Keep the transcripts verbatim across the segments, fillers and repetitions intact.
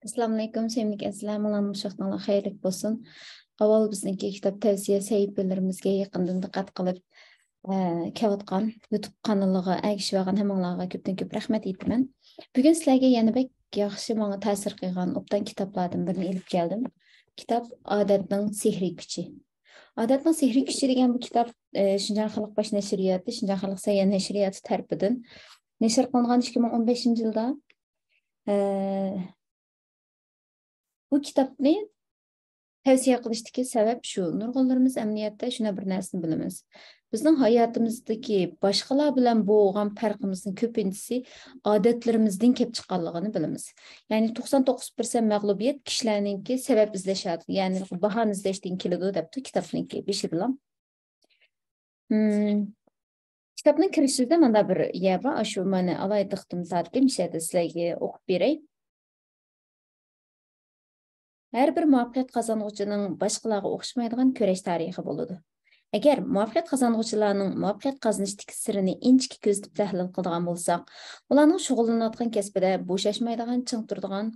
ئەسسالامۇئەلەيكۇم، سۆيۈملۈك ئەزىزلەر، ماڭا مۇشۇ ۋاقتىڭلار خەيرلىك بولسۇن. ئاۋۋال بىزنىڭكى كىتاب تەۋسىيە سەھىپىلىرىمىزگە يېقىندىن دىققەت قىلىپ، ئە، كېلىۋاتقان يۇتۇب قانىلىغا ئەگىشىۋالغان ھەممىڭلارغا كۆپتىن كۆپ رەھمەت ئېيتىمەن. بۈگۈن سىلەرگە يەنە بەك ياخشى، ماڭا تەسىر قىلغان ئوبدان كىتابلاردىن بىرنى ئېلىپ كەلدىم. كىتاب ئادەتنىڭ سېھرىي كۈچى. ئادەتنىڭ سېھرىي كۈچى دېگەن بۇ كىتاب، ئە، شىنجاڭ خەلق باش نەشرىياتى، شىنجاڭ خەلق سەھىيە نەشرىياتى تەرىپىدىن نەشر قىلىنغان ئىككى مىڭ ئون بەشىنچى يىلدا. ئە، بۇ كىتابنى تەۋسىيە قىلىشتىكى سەۋەب شۇ، نۇرغۇنلىرىمىز ئەمەلىيەتتە شۇنداق بىر نەرسىنى بىلىمىز. بىزنىڭ ھاياتىمىزدىكى باشقىلار بىلەن بولغان پەرقىمىزنىڭ كۆپىنچىسى ئادەتلىرىمىزدىن كېلىپ چىققانلىقىنى بىلىمىز. يەنى توقسان توققۇز پىرسەنت مەغلۇبىيەت كىشىلەرنىڭكى سەۋەب ئىزدەش، يەنى باھانە ئىزدەشتىن كېلىدۇ، دەپتۇ كىتابنىڭكى بېشىدىلا. مم. كىتابنىڭ كىرىش سۆزىدە مانا بىر يەر بار. ئاشۇ مانا ئالاھىدە دىققىتىمنى تارتتى. مۇشۇ يەردە سىلەرگە ئوقۇپ بېرەي. ھەر بىر مۇۋەپپەقىيەت قازانغۇچىنىڭ باشقىلارغا ئوخشىمايدىغان كۈرەش تارىخى بولىدۇ. ئەگەر مۇۋەپپەقىيەت قازانغۇچىلارنىڭ مۇۋەپپەقىيەت قازىنىشتىكى سىرىنى ئىنچىكە كۆزىتىپ تەھلىل قىلىدىغان بولساق، ئۇلارنىڭ شۇغۇللىنىۋاتقان كەسپىدە بوشاشمايدىغان، چىڭ تۇرىدىغان،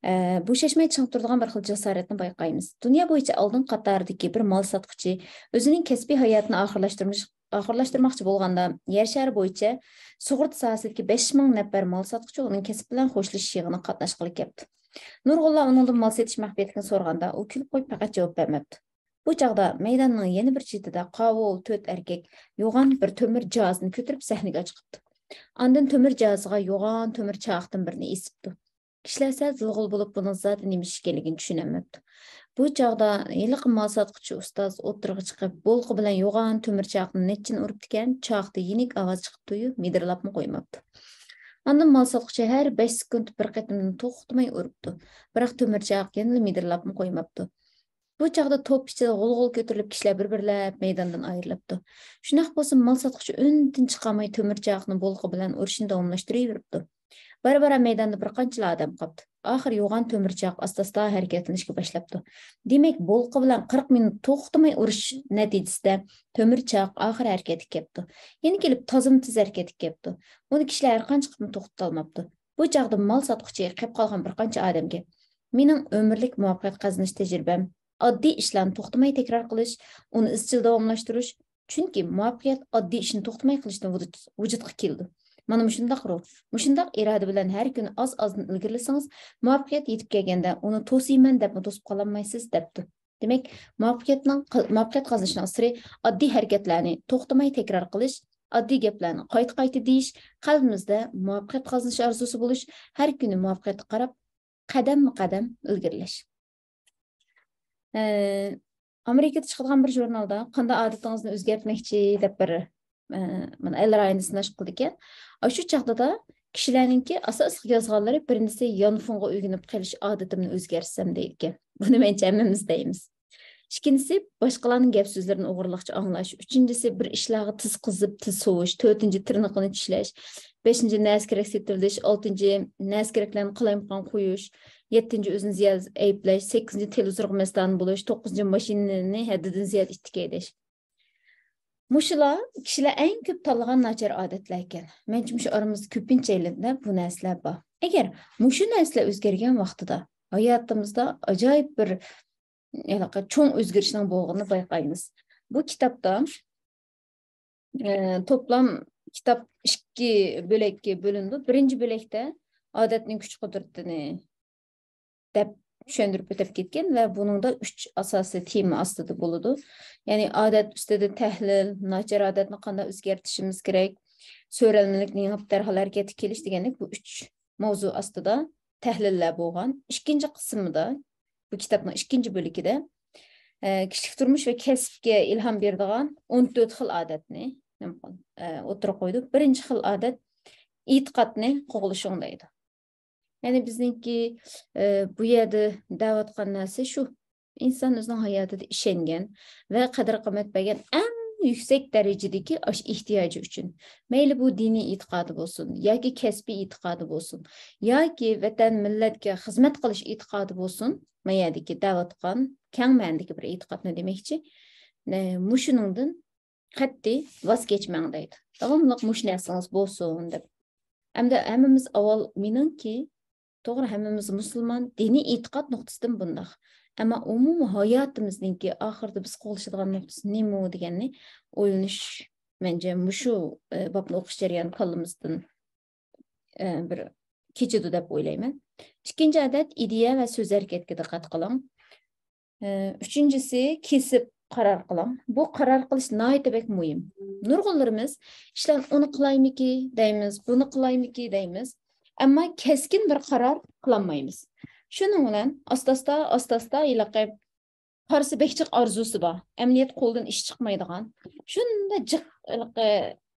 ئە، بوشاشماي چىڭ تۇرىدىغان بىر خىل جاسارەتنى بايقايمىز. دۇنيا بويىچە ئالدىنقى قاتاردىكى بىر مال ساتقۇچى ئۆزىنىڭ كەسپىي ھاياتىنى ئاخىرلاشتۇرمىش-، ئاخىرلاشتۇرماقچى بولغاندا، يەر شارى بويىچە سۇغۇرتا ساھەسىدىكى بەش مىڭ نەپەر مال ساتقۇچى ئۇنىڭ كەسپى بىلەن خوشلىشىش يىغىنىغا قاتناشقىلى كەپتۇ. نۇرغۇنلار ئۇنىڭدىن مال سېتىش مەخپىيەتلىكىنى سورىغاندا، ئۇ كۈلۈپ قويۇپ پەقەت جاۋاب بەرمەپتۇ. بۇ چاغدا مەيداننىڭ يەنە بىر چېتىدە قاۋۇل تۆت ئەركەك يوغان بىر تۆمۈر جازىنى كۆتۈرۈپ سەھنىگە چىقىپتۇ. ئاندىن تۆمۈر جازىغا يوغان تۆمۈر چاقتىن بىرنى ئېسىپتۇ. كىشىلەر سەل زىلغۇل بولۇپ، بۇنىڭ زادى نېمە ئىش ئىكەنلىكىنى چۈشىنەلمەپتۇ. بۇ چاغدا ھېلىقى مال ساتقۇچى ئۇستاز ئوتتۇرىغا چىقىپ، بولقا بىلەن يوغان تۆمۈر چاقنى نەچچىنى ئۇرۇپتىكەن، چاقتا يېنىك ئاۋاز چىقىپتۇ-يۇ، مىدىرلاپمۇ قويماپتۇ. ئاندىن مال ساتقۇچى ھەر بەش سېكۇنت بىر قېتىمدىن توختىماي ئۇرۇپتۇ. بىراق تۆمۈر چاق يەنىلا مىدىرلاپمۇ قويماپتۇ. بۇ چاغدا توپ ئىچىدە غۇل-غۇل كۆتۈرۈلۈپ، كىشىلەر بىر-بىرلەپ مەيداندىن ئايرىلىپتۇ. شۇنداق بولسىمۇ، مال ساتقۇچى ئۈندىدىن چىقالماي تۆمۈر چاقنى بولقا بىلەن ئۇرۇشنى داۋاملاشتۇرۇۋېرىپتۇ. بارا-بارا مەيداندا بىر قانچىلا ئادەم قاپتۇ. ئاخىر يوغان تۆمۈر چاق ئاستا-ئاستا ھەرىكەتلىنىشكە باشلاپتۇ. دېمەك، بولقا بىلەن قىرىق مىنۇت توختىماي ئۇرۇش نەتىجىسىدە تۆمۈر چاق ئاخىر ھەرىكەتكە كەپتۇ. يەنە كېلىپ تازىمۇ تېز ھەرىكەتكە كەپتۇ. ئۇنى كىشىلەر ھەر قانچە قېتىم توختىتالماپتۇ. بۇ چاغدا مال ساتقۇچى قېپ قالغان بىر قانچە ئادەمگە، مېنىڭ ئۆمۈرلۈك مۇۋەپپەقىيەت قازىنىش تەجرىبەم ئاددىي ئىشلارنى توختىماي تەكرار قىلىش، ئۇنى ئىزچىل داۋاملاشتۇرۇش، چۈنكى مۇۋەپپەقىيەت ئاددىي ئىشنى توختىماي قىلىشتىن ۋۇجۇد-، ۋۇجۇدقا كېلىدۇ. مانا مۇشۇنداق روھ، مۇشۇنداق ئىرادە بىلەن ھەر كۈنى ئاز-ئازدىن ئىلگىرىلىسىڭىز، مۇۋەپپەقىيەت يېتىپ كەلگەندە ئۇنى توسىمەن دەپمۇ توسۇپ قالالمايسىز، دەپتۇ. دېمەك، مۇۋەپپەقىيەتنىڭ قىل-، مۇۋەپپەقىيەت قازىنىشنىڭ سىرى ئاددىي ھەرىكەتلەرنى توختىماي تەكرار قىلىش، ئاددىي گەپلەرنى قايتا-قايتا دېيىش، قەلبىمىزدە مۇۋەپپەقىيەت قازىنىش ئارزۇسى بولۇش، ھەر كۈنى مۇۋەپپەقىيەتكە قاراپ قەدەممۇ قەدەم ئىلگىرىلەش. ئە، ئامېرىكىدا چىقىدىغان بىر ژۇرنالدا «قانداق ئادىتىڭىزنى ئۆزگەرتمەكچى؟» دەپ بىر، ئە، مانا ئەل رايىنى سىناش قىلىدىكەن. ئاشۇ چاغدا كىشىلەرنىڭكى ئاساسلىق يازغانلىرى، بىرىنچىسى يانفونغا ئۆگىنىپ قېلىش ئادىتىمنى ئۆزگەرتسەم دەيدىكەن. بۇنى مەنچە ھەممىمىز دەيمىز. ئىككىنچىسى، باشقىلارنىڭ گەپ سۆزلىرىنى ئوغرىلىقچە ئاڭلاش. ئۈچىنچىسى، بىر ئىشلارغا تېز قىزىپ، تېز سوۋۇش. تۆتىنچى، تىرنىقىنى چىشلەش. بەشىنچى، نەرسە كېرەك سېتىۋېلىش. ئالتىنچى، نەرسە كېرەكلەرنى قالايمىقان قويۇش. يەتتىنچى، ئۆزىنى زىيادە ئەيىبلەش. سەككىزىنچى، تېلېۋىزورغا مەستانە بولۇش. توققۇزىنچى، ماشىنىنى ھەددىدىن زىيادە ئىتتىك ھەيدەش. مۇشۇلار كىشىلەر ئەڭ كۆپ تاللىغان ناچار ئادەتلەركەن. مەنچە مۇشۇ ئارىمىزدا كۆپىنچەيلەندە بۇ نەرسىلەر بار. ئەگەر مۇشۇ نەرسىلەر ئۆزگەرگەن ۋاقتىدا ھاياتىمىزدا ئاجايىپ بىر ھېلىقى چوڭ ئۆزگىرىشنىڭ بولغىنىنى بايقايمىز. بۇ كىتابتا، ئە، توپلام كىتاب ئىككى بۆلەككە بۆلۈنىدۇ. بىرىنچى بۆلەكتە ئادەتنىڭ كۈچ-قۇدرىتىنى دەپ چۈشەندۈرۈپ ئۆتۈپ كەتكەن ۋە بۇنىڭدا ئۈچ ئاساسىي تېما ئاستىدا بولىدۇ. يەنى ئادەت ئۈستىدە تەھلىل، ناچار ئادەتنى قانداق ئۆزگەرتىشىمىز كېرەك، سۆرەلمىلىكنى يېڭىپ دەرھال ھەرىكەتكە كېلىش دېگەندەك بۇ ئۈچ ماۋزۇ ئاستىدا تەھلىللەر بولغان. ئىككىنچى قىسمىدا، بۇ كىتابنىڭ ئىككىنچى بۆلىكىدە، ئە، كىشىلىك تۇرمۇش ۋە كەسىپكە ئىلھام بېرىدىغان ئون تۆت خىل ئادەتنى، ئە، ئوتتۇرىغا قويدۇق. بىرىنچى خىل ئادەت، ئېتىقادنى قوغلىشىڭ دەيدۇ. يەنى بىزنىڭكى، ئە، بۇ يەردە دەۋاتقان نەرسە شۇ. ئىنسان ئۆزىنىڭ ھاياتىدا ئىشەنگەن ۋە قەدىر-قىممەت بەرگەن ئەڭ يۈكسەك دەرىجىدىكى ئاشۇ ئېھتىياجى ئۈچۈن. مەيلى بۇ دىنىي ئېتىقادى بولسۇن، ياكى كەسپىي ئېتىقادى بولسۇن، ياكى ۋەتەن، مىللەتكە خىزمەت قىلىش ئېتىقادى بولسۇن، ما يەردىكى دەۋاتقان كەڭ مەنىدىكى بىر ئېتىقادنى دېمەكچى. ئە، مۇشۇنىڭدىن قەتئىي ۋاز كەچمەڭ دەيدۇ. داۋاملىق مۇشۇ نەرسىڭىز بولسۇن دەپ. ئەمدى ھەممىمىز ئاۋۋال مېنىڭكى توغرا، ھەممىمىز مۇسۇلمان، دىنىي ئېتىقاد نۇقتىسىدىن بۇنداق. ئەمما ئومۇمىي ھاياتىمىزنىڭكى ئاخىرىدا بىز قوغلىشىدىغان نۇقتىسى نېمە دېگەننى ئويلىنىش، مەنچە مۇشۇ، ئە، بابنى ئوقۇش جەريانى كاللىمىزدىن، ئە، بىر كېچىدۇ دەپ ئويلايمەن. ئىككىنچى ئادەت، ئىدىيە ۋە سۆز ھەرىكەتكە دىققەت قىلىڭ. ئە، ئۈچىنچىسى، كېسىپ قارار قىلىڭ. بۇ قارار قىلىش ناھايىتى بەك مۇھىم. نۇرغۇنلىرىمىز ئىشلار ئۇنى قىلايمىكى دەيمىز، بۇنى قىلايمىكى دەيمىز. ئەمما كەسكىن بىر قارار قىلالمايمىز. شۇنىڭ بىلەن ئاستا-ئاستا، ئاستا-ئاستا ھېلىقى قارىسا بەك جىق ئارزۇسى بار، ئەمەلىيەت قولىدىن ئىش چىقمايدىغان، شۇنداق جىق ھېلىقى،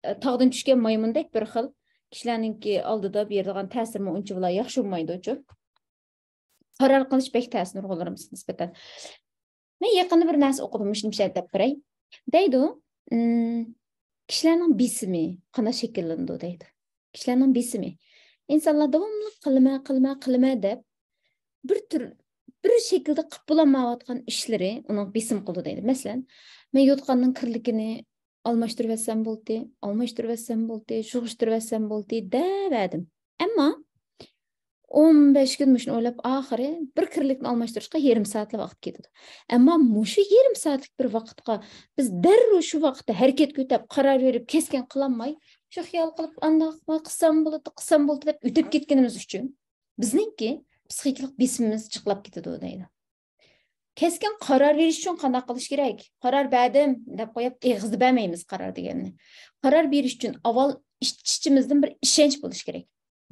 ئە، تاغدىن چۈشكەن مايمۇندەك بىر خىل كىشىلەرنىڭكى ئالدىدا بېرىدىغان تەسىرىمۇ ئۇنچە بىلا ياخشى بولمايدۇچۇ. قارار قىلىش بەك تەس نۇرغۇنلىرىمىزغا نىسبەتەن. مەن يېقىندا بىر نەرسە ئوقۇدۇم، مۇشۇنى مۇشۇ يەردە دەپ بېرەي. دەيدۇ، ئىم، كىشىلەرنىڭ بېسىمى قانداق شەكىللىنىدۇ دەيدۇ. كىشىلەرنىڭ بېسىمى. ئىنسانلار داۋاملىق قىلىمەن، قىلىمەن، قىلىمەن دەپ بىر تۈر، بىر شەكىلدە قىلىپ بولالمايۋاتقان ئىشلىرى ئۇنىڭ بېسىم قىلىدۇ دەيدۇ. مەسىلەن، مەن يوتقاننىڭ كىرلىكىنى ئالماشتۇرۇۋەتسەم بولدى، ئالماشتۇرۇۋەتسەم بولدى، يىغىشتۇرۇۋەتسەم بولدى دەۋەردىم. ئەمما ئون بەش كۈن مۇشۇنى ئويلاپ، ئاخىرى بىر كىرلىكنى ئالماشتۇرۇشقا يېرىم سائەتلا ۋاقىت كېتىدۇ. ئەمما مۇشۇ يېرىم سائەتلىك بىر ۋاقىتقا بىز دەررۇ شۇ ۋاقىتتا ھەرىكەتكە ئۆتەپ، قارار بېرىپ، كەسكىن قىلالماي، شۇ خىيال قىلىپ، ئانداقمۇ قىلسام بولىدۇ، قىلسام بولىدۇ دەپ ئۆتۈپ كەتكىنىمىز ئۈچۈن بىزنىڭكى پسىخىكىلىق بېسىمىمىز جىقلاپ كېتىدۇ دەيدۇ. كەسكىن قارار بېرىش ئۈچۈن قانداق قىلىش كېرەك؟ قارار بەردىم دەپ قويۇپ، ئېغىزدا بەرمەيمىز قارار دېگەننى. قارار بېرىش ئۈچۈن ئاۋۋال ئىچ-، ئىچىمىزدىن بىر ئىشەنچ بولۇشى كېرەك.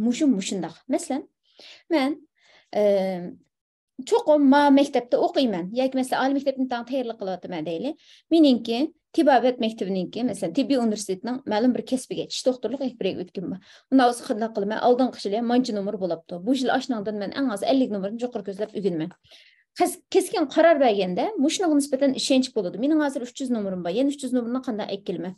مۇشۇ، مۇشۇنداق. مەسىلەن، مەن، ئە، چوقۇم ما مەكتەپتە ئوقۇيمەن ياكى، مەسىلەن، ئالىي مەكتەپنى تەڭ تەييارلىق قىلىۋاتىمەن دەيلى. مېنىڭكى تېبابەت مەكتىپىنىڭكى، مەسىلەن، تېببىي ئۇنىۋېرسىتېتنىڭ مەلۇم بىر كەسپىگە، چىش دوختۇرلۇق ئېلىپ بېرەي ئۆتكۈم بار. ئۇنداق بولسا قانداق قىلىمەن؟ ئالدىنقى يىلى مانچە نومۇر بولاپتۇ. بۇ يىل ئاشۇنىڭدىن مەن ئەڭ ئاز ئەللىك نومۇردىن يۇقىرى كۆزلەپ ئۆگىنىمەن. قەس-، كەسكىن قارار بەرگەندە مۇشۇنىڭغا نىسبەتەن ئىشەنچ بولىدۇ. مېنىڭ ھازىر ئۈچ يۈز نومۇرۇم بار، يەنە ئۈچ يۈز نومۇرنى قانداق ئەكېلىمەن؟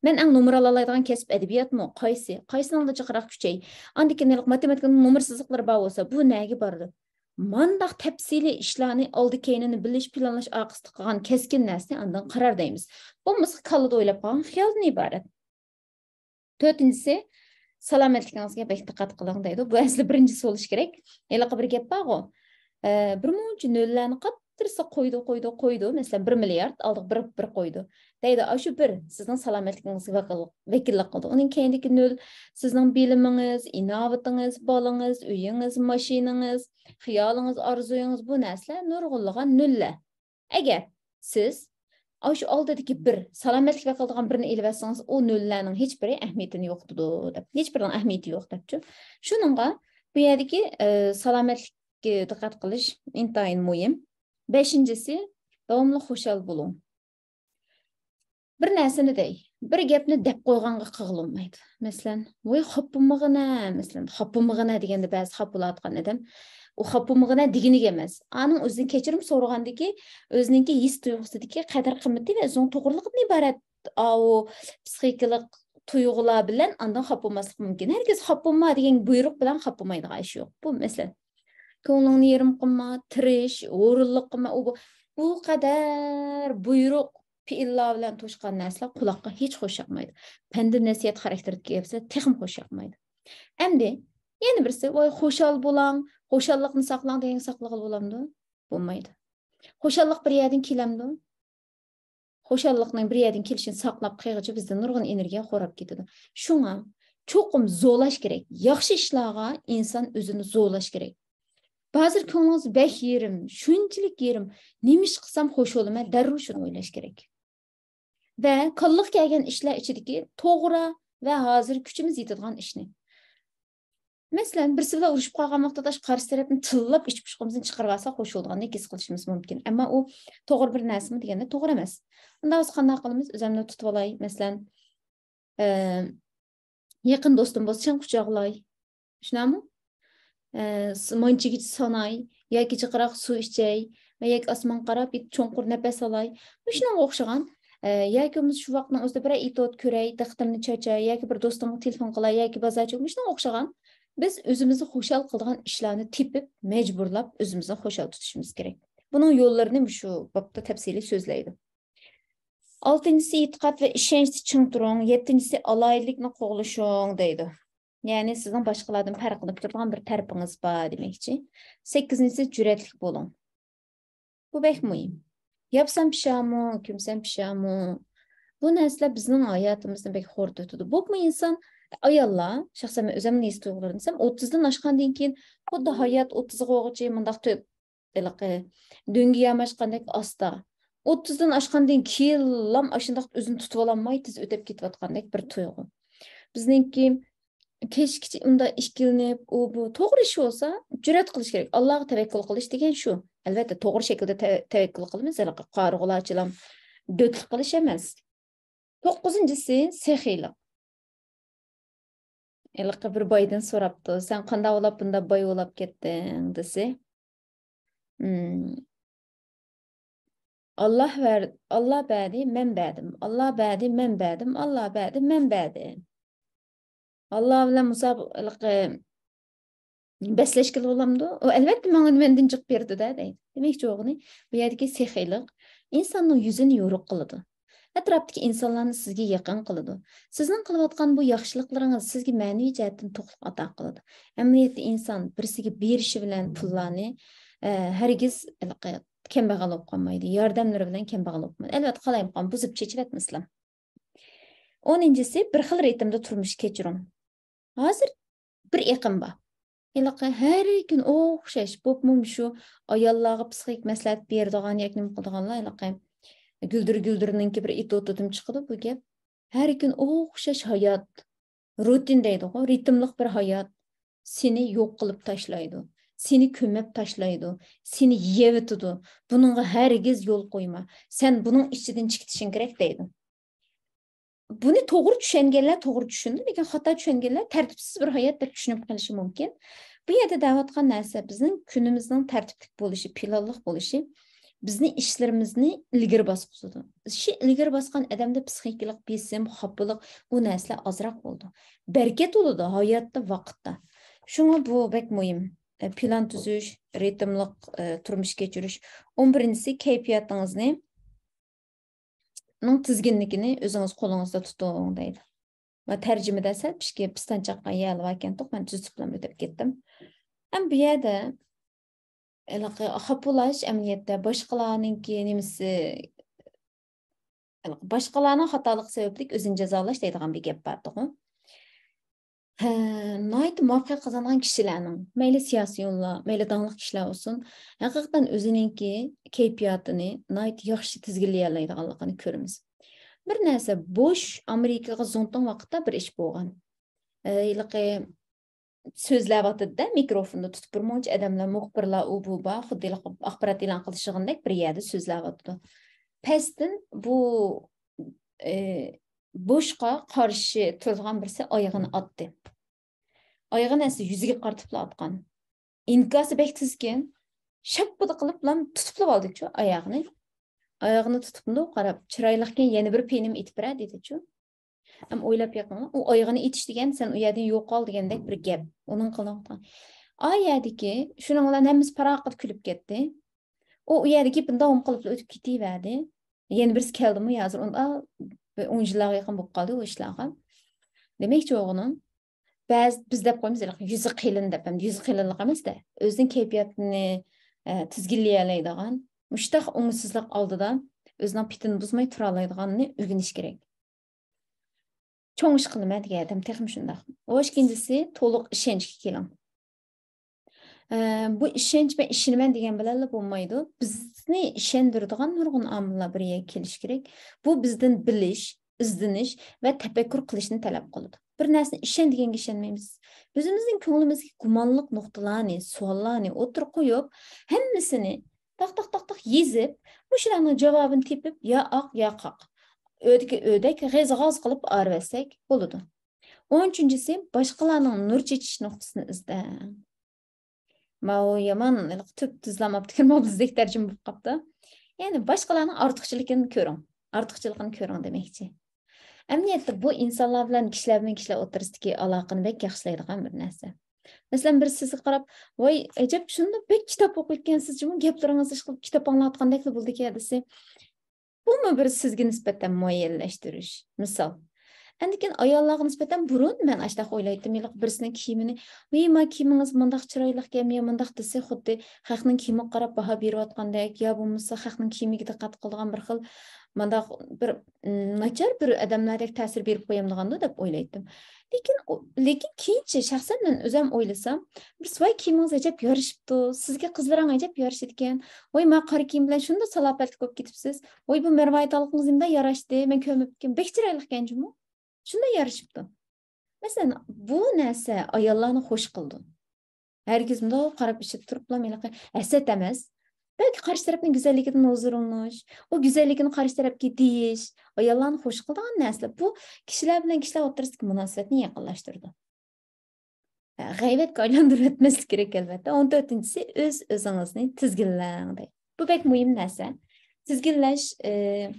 مەن ئەڭ نومۇر ئالالايدىغان كەسىپ ئەدەبىياتمۇ؟ قايسى؟ قايسىنىڭدا جىقراق كۈچەي؟ ئاندىن كېيىن ھېلىقى ماتېماتىكىنىڭ نومۇر سىزىقلىرى بار بولسا، بۇ نەگە بارىدۇ؟ مانداق تەپسىلىي ئىشلارنى ئالدى كەينىنى بىلىش، پىلانلاش ئارقىسىدا قىلغان كەسكىن نەرسىنى ئاندىن قارار دەيمىز. بولمىسا كاللىدا ئويلاپ قالغان خىيالدىن ئىبارەت. تۆتىنچىسى، سالامەتلىكىڭىزگە بەك دىققەت قىلىڭ دەيدۇ. بۇ ئەسلى بىرىنچىسى بولۇشى كېرەك. ھېلىقى بىر گەپ بارغۇ، ئە، بىر مۇنچە نۆللەرنى قاتتىرسا قويىدۇ، قويىدۇ، قويىدۇ. مەسىلەن، بىر مىليارد، ئالدىغا بىر، بىر قويىدۇ. دەيدۇ، ئاشۇ بىر سىزنىڭ سالامەتلىكىڭىزگە ۋەكىل-، ۋەكىللىك قىلىدۇ. ئۇنىڭ كەينىدىكى نۆل سىزنىڭ بىلىمىڭىز، ئىناۋىتىڭىز، بالىڭىز، ئۆيىڭىز، ماشىنىڭىز، خىيالىڭىز، ئارزۇيىڭىز، بۇ نەرسىلەر نۇرغۇنلىغان نۆللەر. ئەگەر سىز ئاشۇ ئالدىدىكى بىر، سالامەتلىك ۋەكىللىك قىلىدىغان بىرنى ئېلىۋەتسىڭىز، ئۇ نۆللەرنىڭ ھېچ بىرى ئەھمىيىتىنى يوقىتىدۇ دەپ، ھېچ بىرىنىڭ ئەھمىيىتى يوق دەپچۇ. شۇنىڭغا بۇ يەردىكى، ئە، سالامەتلىككە دىققەت قىلىش ئىنتايىن مۇھىم. بەشىنچىسى، داۋاملىق خۇشال بولۇڭ. بىر نەرسىنى دەي، بىر گەپنى دەپ قويغانغا قىغىلىنمايدۇ. مەسىلەن، ۋاي خاپا بولمىغىنە، مەسىلەن، خاپا بولمىغىنە دېگەندە بەزى خاپا بولۇۋاتقان ئادەم، ئۇ خاپا بولمىغىنە دېگىنىگە ئەمەس. ئانىڭ ئۆزىدىن كەچۈرۈم سورىغاندىكى ئۆزىنىڭكى ھېس تۇيغۇسىدىكى قەدىر قىممىتى ۋە ئۆزىنىڭ توغرىلىقىدىن ئىبارەت، ئاۋۇ پسىخىكىلىق تۇيغۇلار بىلەن ئاندىن خاپا بولماسلىق مۇمكىن. ھەرگىز خاپا بولما دېگەن بۇيرۇق بىلەن خاپا بولمايدىغان ئىش يوق. بۇ مەسىلەن، كۆڭلۈڭنى يېرىم قىلما، تىرىش، ھۇرۇنلۇق قىلما، ئۇ بۇ، بۇ قەدەر بۇيرۇق پېئىللار بىلەن توشقان نەرسىلەر قۇلاققا ھېچ خۇش ياقمايدۇ. پەندە نەسىھەت خاراكتېرىدىكى گەپلەر تېخىمۇ خۇش ياقمايدۇ. ئەمدى يەنە بىرسى، ۋاي خۇشال بولاڭ، خۇشاللىقنى ساقلاڭ دېگەن ساقلىغىلى بولامدۇ؟ بولمايدۇ. خۇشاللىق بىر يەردىن كېلەمدۇ؟ خۇشاللىقنىڭ بىر يەردىن كېلىشىنى ساقلاپ قىلغىچە بىزدە نۇرغۇن ئېنېرگىيە خوراپ كېتىدۇ. شۇڭا چوقۇم زورلاش كېرەك. ياخشى ئىشلارغا ئىنسان ئۆزىنى زورلاش كېرەك. ھازىر كۆڭلىڭىز بەك يېرىم، شۇنچىلىك يېرىم، نېمە ئىش قىلسام خوش بولىمەن، دەررۇ شۇنى ئويلاش كېرەك. ۋە كاللىغا كەلگەن ئىشلار ئىچىدىكى توغرا ۋە ھازىر كۈچىمىز يېتىدىغان ئىشنى. مەسىلەن، بىرسى بىلەن ئۇرۇشۇپ قالغان ۋاقتىدا شۇ قارشى تەرەپنى تىللاپ ئىچ پۇشقىمىزدىن چىقىرىۋالساق خوش بولىدىغاندەك ھېس قىلىشىمىز مۇمكىن. ئەمما ئۇ توغرا بىر نەرسىمۇ دېگەندە توغرا ئەمەس. ئۇنداق بولسا قانداق قىلىمىز؟ ئۆزەمنى تۇتۇۋالاي. مەسىلەن، ئە، يېقىن دوستۇم بولسا چىڭ قۇچاقلاي. شۇنداقمۇ؟ ئە، س-، مانچىگىچە ساناي، ياكى جىقراق سۇ ئىچەي ۋە ياكى ئاسمانغا قاراپ بىر چوڭقۇر نەپەس ئالاي. مۇشۇنىڭغا ئوخشىغان، ئە، ياكى بولمىسا شۇ ۋاقىتنىڭ ئۆزىدە بىرەر ئېتوت كۆرەي، دىققىتىمنى چاچاي، ياكى بىر دوستۇمغا تېلېفون قىلاي، ياكى بازار چىقىپ، مۇشۇنىڭغا ئوخشىغان بىز ئۆزىمىزنى خۇشال قىلىدىغان ئىشلارنى تېپىپ، مەجبۇرلاپ ئۆزىمىزنى خۇشال تۇتۇشىمىز كېرەك. بۇنىڭ يوللىرىنى مۇشۇ بابتا تەپسىلىي سۆزلەيدۇ. ئالتىنچىسى، ئېتىقاد ۋە ئىشەنچتە چىڭ تۇرۇڭ. يەتتىنچىسى، ئالاھىدىلىكنى قوغلىشىڭ دەيدۇ. يەنى سىزنىڭ باشقىلاردىن پەرقلىنىپ تۇرىدىغان بىر تەرىپىڭىز بار دېمەكچى. سەككىزىنچىسى، جۈرئەتلىك بولۇڭ. بۇ بەك مۇھىم. ياپسام پىشامۇ، كۆمسەم پىشامۇ. بۇ نەرسىلەر بىزنىڭ ھاياتىمىزنى بەك خورىتىۋېتىدۇ. بولۇپمۇ ئىنسان، ئاياللار، شەخسەن مەن ئۆزۈمنىڭ ھېس تۇيغۇلىرىنى دېسەم، ئوتتۇزدىن ئاشقاندىن كېيىن خۇددى ھايات ئوتتۇزغا بولغۇچە مۇنداق تۆ-، ھېلىقى دۆڭگە ياماشقاندەك ئاستا. ئوتتۇزدىن ئاشقاندىن كېيىنلام ئاشۇنداق ئۆزىنى تۇتۇۋالالماي تېز ئۆتۈپ كېتىۋاتقاندەك بىر تۇيغۇ. بىزنىڭكى كەچكىچە ئۇنداق ئىككىلىنىپ، ئۇ بۇ. توغرا ئىش بولسا، جۈرئەت قىلىش كېرەك. ئاللاغا تەۋەككۈل قىلىش دېگەن شۇ. ئەلۋەتتە، توغرا شەكىلدە تە-، تەۋەككۈل قىلىمىز. ھېلىقى قارىغۇلارچىلام دۆتلۈك قىلىش ئەمەس. توققۇزىنچىسى، سېخىيلىق. ھېلىقى بىر بايدىن سوراپتۇ، «سەن قانداق بولاپ بۇنداق باي بولاپ كەتتىڭ؟» دېسە، «ئاللا بەر-، ئاللا بەردى، مەن بەردىم. ئاللا بەردى، مەن بەردىم. ئاللا بەردى، مەن بەردىم.» ئاللا بىلەن مۇسابىقە بەسلەشكىلى بولامدۇ؟ ئۇ ئەلۋەتتە ماڭا مەندىن جىق بېرىدۇ-دە، دەيدۇ. دېمەكچى بولغىنى، بۇ يەردىكى سېخىيلىق ئىنساننىڭ يۈزىنى يورۇق قىلىدۇ. ئەتراپتىكى ئىنسانلارنى سىزگە يېقىن قىلىدۇ. سىزنىڭ قىلىۋاتقان بۇ ياخشىلىقلىرىڭىز سىزگە مەنىۋى جەھەتتىن توقلۇق ئاتا قىلىدۇ. ئەمەلىيەتتە ئىنسان بىرسىگە بېرىشى بىلەن پۇللارنى، ئە، ھەرگىز ھېلىقى كەمبەغەل بولۇپ قالمايدۇ. ياردەملىرى بىلەن كەمبەغەل بولۇپ قالمايدۇ. ئەلۋەتتە، قالايمىقان بۇزۇپ چېچىۋەتمىسىلا. ئونىنچىسى، بىر خىل رىتىمدا تۇرمۇش كەچۈرۈڭ. ھازىر بىر ئېقىم بار. ھېلىقى ھەر كۈن ئوخشاش، بولۇپمۇ شۇ ئاياللارغا پسىخىك مەسلىھەت بېرىدىغان ياكى نېمە قىلىدىغانلار، ھېلىقى گۈلدۈر گۈلدۈرنىڭكى بىر ئېتيۇدىدىمۇ چىقىدۇ بۇ گەپ. ھەر كۈن ئوخشاش ھايات، روتىن دەيدىغۇ، رىتىملىق بىر ھايات سېنى يوق قىلىپ تاشلايدۇ، سېنى كۆمۈپ تاشلايدۇ، سېنى يەۋېتىدۇ. بۇنىڭغا ھەرگىز يول قويما. سەن بۇنىڭ ئىچىدىن چىقىشىڭ كېرەك دەيدۇ. بۇنى توغرا چۈشەنگەنلەر توغرا چۈشىنىدۇ، لېكىن خاتا چۈشەنگەنلەر تەرتىپسىز بىر ھايات دەپ چۈشىنىپ قېلىشى مۇمكىن. بۇ يەردە دەۋاتقان نەرسە بىزنىڭ كۈنىمىزنىڭ تەرتىپلىك بولۇشى، پىلانلىق بولۇشى بىزنى، ئىشلىرىمىزنى ئىلگىرى باسقۇزىدۇ. ئىشى ئىلگىرى باسقان ئادەمدە پسىخىكىلىق بېسىم، خاپىلىق، ئۇ نەرسىلەر ئازراق بولىدۇ. بەرىكەت بولىدۇ ھاياتتا، ۋاقىتتا. شۇڭا بۇ بەك مۇھىم. ئە، پىلان تۈزۈش، رىتىملىق، ئە، تۇرمۇش كەچۈرۈش. ئون بىرىنچىسى، كەيپىياتىڭىزنى نىڭ تىزگىنلىكىنى ئۆزىڭىز قولىڭىزدا تۇتۇڭ دەيدۇ. ۋە تەرجىمىدە سەل پىشكى پىستان چاققان يەرلەر باركەنتۇق، مەن تۈزىتىپلا ئۆتۈپ كەتتىم. ئەمما بۇ يەردە ھېلىقى خاپا بولاش ئەمەلىيەتتە باشقىلارنىڭكى نېمىسى، ھېلىقى باشقىلارنىڭ خاتالىقى سەۋەبلىك ئۆزىنى جازالاش دەيدىغان بىر گەپ بارتۇغۇ. ھە، ناھايىتى مۇۋەپپەقىيەت قازانغان كىشىلەرنىڭ، مەيلى سىياسىيونلار، مەيلى داڭلىق كىشىلەر بولسۇن، ھەقىقەتەن ئۆزىنىڭكى كەيپىياتىنى ناھايىتى ياخشى تىزگىنلىيەلەيدىغانلىقىنى كۆرىمىز. بىر نەرسە، بوش ئامېرىكىغا زۇڭتۇڭ ۋاقىتتا بىر ئىش بولغان. ئە، ھېلىقى سۆزلەۋاتىدۇ-دە، مىكروفوندا تۇتۇپ بىر مۇنچە ئادەملەر، مۇخبىرلار، ئۇ بۇ بار، خۇددى ھېلىقى ئاخبارات ئېلان قىلىش يىغىنىدەك بىر يەردە سۆزلەۋاتىدۇ. پەستىن بۇ، ئە، بوشقا قارشى تۇرىدىغان بىرسى ئايىغىنى ئاتتى. ئايىغىنى ئەسلى يۈزىگە قارىتىپلا ئاتقان. ئىنكاسى بەك تىزكەن. شاپپىدە قىلىپلا تۇتۇپلا ئالدىچۇ ئاياغىنى. ئاياغىنى تۇتۇپمۇ قاراپ، چىرايلىقكەن، يەنە بىر پېنىم ئېتىپ بېرە دېدىچۇ. ئەمما ئويلاپ بېقىڭلار، ئۇ ئايىغىنى ئېتىش دېگەن، سەن ئۇ يەردىن يوقال دېگەندەك بىر گەپ. ئۇنىڭ قىلىۋاتقان. ئا يەردىكى، شۇنىڭ بىلەن ھەممىسى پاراققىدە كۈلۈپ كەتتى. ئۇ، ئۇ يەردىكى بۇنداق قىلىپلا ئۆتۈپ كېتىۋەردى. يەنە بىرسى كەلدىمۇ، ھازىر ئۇندا بىر ئون يىللارغا يېقىن بولۇپ قالدى ئۇ ئىشلارغا. دېمەكچى بولغىنىم، بەزى، بىز دەپ قويىمىز، ھېلىقى يۈزى قېلىن دەپ، ئەمدى يۈزى قېلىنلىق ئەمەس-دە، ئۆزىنىڭ كەيپىياتىنى، ئە، تىزگىنلىيەلەيدىغان، مۇشتاق ئوڭۇشسىزلىق ئالدىدا ئۆزىنىڭ پېتىنى بۇزماي تۇرالايدىغاننى ئۆگىنىش كېرەك. چوڭ ئىش قىلىمەن دېگەن ئادەم تېخىمۇ شۇنداق. خوش، ئىككىنچىسى، تولۇق ئىشەنچكە كېلىڭ. ئە، بۇ ئىشەنچ، مەن ئىشىنىمەن دېگەن بىلەنلا بولمايدۇ. بىزنى ئىشەندۈرىدىغان نۇرغۇن ئامىللار بىر يەرگە كېلىشى كېرەك. بۇ بىزدىن بىلىش، ئىزدىنىش ۋە تەپەككۇر قىلىشنى تەلەپ قىلىدۇ. بىر نەرسىنى ئىشەن دېگەنگە ئىشەنمەيمىز. ئۆزىمىزنىڭ كۆڭلىمىزدىكى گۇمانلىق نۇقتىلارنى، سوئاللارنى ئوتتۇرىغا قويۇپ، ھەممىسىنى تاق، تاق، تاق، تاق يېزىپ، مۇشۇلارنىڭ جاۋابىنى تېپىپ، يا ئاق، يا قاق. ئۆدىكى ئۆدەك غېز-غاز قىلىپ ئارىۋەتسەك بولىدۇ. ئون ئۈچىنچىسى، باشقىلارنىڭ نۇر چېچىش نۇقتىسىنى ئىزدەڭ. ماۋۇ يامان، ھېلىقى تۈپ تۈزلەم ئاپتىكەن، ماۋۇ بىزدەك تەرجىمە بولۇپ قاپتۇ. يەنى باشقىلارنىڭ ئارتۇقچىلىقىنى كۆرۈڭ. ئارتۇقچىلىقىنى كۆرۈڭ دېمەكچى. ئەمەلىيەتتە بۇ ئىنسانلار بىلەن كىشىلەر بىلەن كىشىلەر ئوتتۇرىسىدىكى ئالاقىنى بەك ياخشىلايدىغان بىر نەرسە. مەسىلەن، بىرى سىزگە قاراپ، «ۋاي، ئەجەب، شۇنداق بەك كىتاب ئوقۇيدىكەنسىز جۇمۇ، گەپلىرىڭىز ئىشقىلىپ كىتاب ئاڭلاۋاتقاندەكلا بولىدىكەن» دېسە، بۇمۇ بىر سىزگە نىسبەتەن مۇئەييەنلەشتۈرۈش. مىسال، ئەندىكىن ئاياللارغا نىسبەتەن بۇرۇن مەن ئاشتاق ئويلايتتىم، ھېلىقى بىرسىنىڭ كىيىمىنى، ۋىي، ما كىيىمىڭىز مۇنداق چىرايلىقكەن، يا مۇنداق دېسە، خۇددى خەقنىڭ كىيىمىگە قاراپ باھا بېرىۋاتقاندەك، يا بولمىسا خەقنىڭ كىيىمىگە دىققەت قىلىدىغان بىر خىل مۇنداق بىر، ئىم، ناچار بىر ئادەملەردەك تەسىر بېرىپ قويامدىغاندۇ دەپ ئويلايتتىم. لېكىن ئۇ، لېكىن كېيىنچە شەخسەن مەن ئۆزەم ئويلىسام، بىر سۇۋاي كىيىمىڭىز ئەجەب يارىشىپتۇ، سىزگە قىزلىرىڭ ئەجەب يارىشىدىكەن، ۋاي ما قارا كىيىم بىلەن شۇنداق سالاپەتلىك بولۇپ كېتىپسىز، ۋاي بۇ مەرۋايىتالىقىڭىز نېمىنداق ياراشتى، مەن كۆرمەپتىكەن، بەك چىرايلىقكەن جۇمۇ. شۇنداق يارىشىپتۇ. مەسىلەن، بۇ نەرسە ئاياللارنى خوش قىلىدۇ. ھەرگىز مۇنداق قاراپ ئىچىدە تۇرۇپلا ھېلىقى ھەسەت ئەمەس. بەلكى قارشى تەرەپنىڭ گۈزەللىكىدىن ھۇزۇرلىنىش، ئۇ گۈزەللىكىنى قارشى تەرەپكە دېيىش، ئاياللارنى خوش قىلىدىغان نەرسىلەر. بۇ كىشىلەر بىلەن كىشىلەر ئوتتۇرىسىدىكى مۇناسىۋەتنى يېقىنلاشتۇرىدۇ. غەيۋەتكە ئايلاندۇرۇپ ئۆتمەسلىك كېرەك، ئەلۋەتتە. ئون تۆتىنچىسى، ئۆز-ئۆزىڭىزنى تىزگىنلەڭ، دەيدۇ. بۇ بەك مۇھىم نەرسە. تىزگىنلەش، ئى،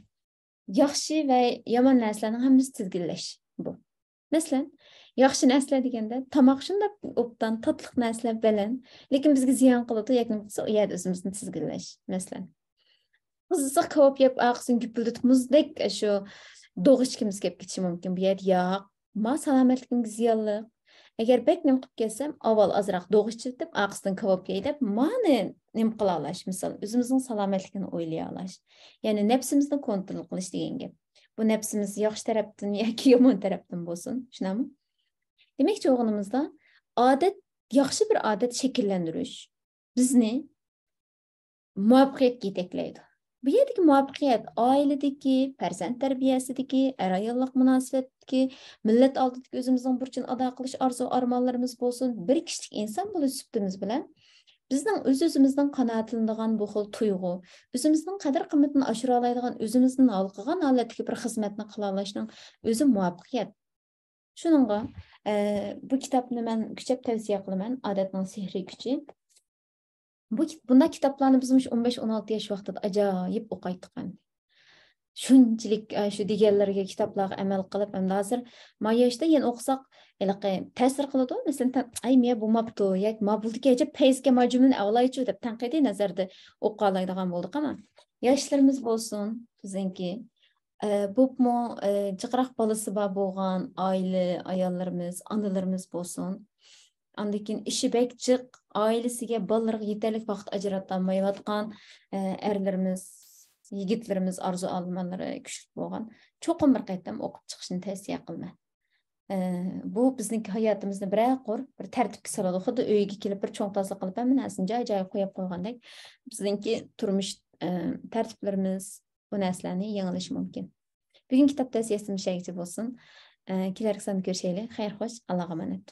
ياخشى ۋە يامان نەرسىلەرنىڭ ھەممىسى تىزگىنلەش بۇ. مەسىلەن، ياخشى نەرسىلەر دېگەندە، تاماق شۇنداق ئوبدان، تاتلىق نەرسىلەر بەلەن، لېكىن بىزگە زىيان قىلىدۇ، ياكى بولمىسا ئۇ يەردە ئۆزىمىزنى تىزگىنلەش. مەسىلەن، قىزىق كاۋاپ يەپ، ئارقىسىدىن گۈپۈلدىتىپ، مۇزدەك شۇ دوغ ئىچكۈمىز كېلىپ كېتىشى مۇمكىن. بۇ يەردە ياق، ما سالامەتلىكىمگە زىيانلىق. ئەگەر بەك نېمە قىلىپ كەلسەم، ئاۋۋال ئازراق دوغ ئىچىۋېتىپ، ئارقىسىدىن كاۋاپ يەي دەپ، مانى نېمە قىلالاش، مىسال، ئۆزىمىزنىڭ سالامەتلىكىنى ئويلىيالاش. يەنى نەپسىمىزنى كونترول قىلىش دېگەن گەپ. بۇ نەپسىمىز ياخشى تەرەپتىن ياكى يامان تەرەپتىن بولسۇن، شۇنداقمۇ؟ دېمەكچى بولغىنىمىزدا، ئادەت، ياخشى بىر ئادەت شەكىللەندۈرۈش بىزنى مۇۋەپپەقىيەتكە يېتەكلەيدۇ. بۇ يەردىكى مۇۋەپپەقىيەت ئائىلىدىكى، پەرزەنت تەربىيەسىدىكى، ئەر-ئاياللىق مۇناسىۋەتتىكى، مىللەت ئالدىدىكى ئۆزىمىزنىڭ بۇرچىنى ئادا قىلىش ئارزۇ-ئارمانلىرىمىز بولسۇن، بىر كىشىلىك ئىنسان بولۇش سۈپىتىمىز بىلەن بىزنىڭ ئۆز-ئۆزىمىزنىڭ قانائەتلىنىدىغان بۇ خىل تۇيغۇ، ئۆزىمىزنىڭ قەدىر-قىممىتىنى ئاشۇرالايدىغان، ئۆزىمىزدىن ھالقىغان ھالەتتىكى بىر خىزمەتنى قىلالاشنىڭ ئۆزى مۇۋەپپەقىيەت. شۇنىڭغا، ئە، بۇ كىتابنى مەن كۈچەپ تەۋسىيە قىلىمەن، ئادەتنىڭ سېھرىي كۈچى. بۇ كىت-، بۇنداق كىتابلارنى بىز مۇشۇ ئون بەش، ئون ئالتە ياش ۋاقتىدا ئاجايىپ ئوقايتتۇق ئەمدى. شۇنچىلىك، ئە، شۇ دېگەنلىرىگە، كىتابلارغا ئەمەل قىلىپ، ئەمدى ھازىر ما ياشتا يەنە ئوقۇساق، ھېلىقى تەسىر قىلىدۇ. مەسىلەن، تە-، ئەي، مىيە بۇ ماپتۇ، ياكى ما بولدىكى، ئەجەب پەيزكەن، ما جۈملىنى ئەۋلايچۇ دەپ تەنقىدىي نەزەردە ئوقۇۋالايدىغان بولدۇق. ئەمما ياشلىرىمىز بولسۇن، بىزنىڭكى، ئە، بوپمۇ، ئە، جىقراق بالىسى بار بولغان ئائىلە ئاياللىرىمىز، ئانىلىرىمىز بولسۇن. ئاندىن كېيىن ئىشى بەك جىق، ئائىلىسىگە، بالىلىرىغا يېتەرلىك ۋاقىت ئاجراتالمايۋاتقان، ئە، ئەرلىرىمىز، يىگىتلىرىمىز، ئارزۇ ئارمانلىرى كۈچلۈك بولغان، چوقۇم بىر قېتىم ئوقۇپ چىقىشنى تەۋسىيە قىلىمەن. ئە، بۇ بىزنىڭكى ھاياتىمىزنى بىرەر قۇر بىر تەرتىپكە سالىدۇ. خۇددى ئۆيگە كېلىپ بىر چوڭ تازىلىق قىلىپ، ھەممە نەرسىنى جاي-جايىغا قويۇپ قويغاندەك، بىزنىڭكى تۇرمۇش، ئە، تەرتىپلىرىمىز، بۇ نەرسىلەرنى يېڭىلىشى مۇمكىن. بۈگۈنكى كىتاب تەۋسىيەسى مۇشۇ يەرگىچە بولسۇن. ئە، كېلەركى ساندا كۆرۈشەيلى. خەير خوش، ئاللاغا ئامانەت.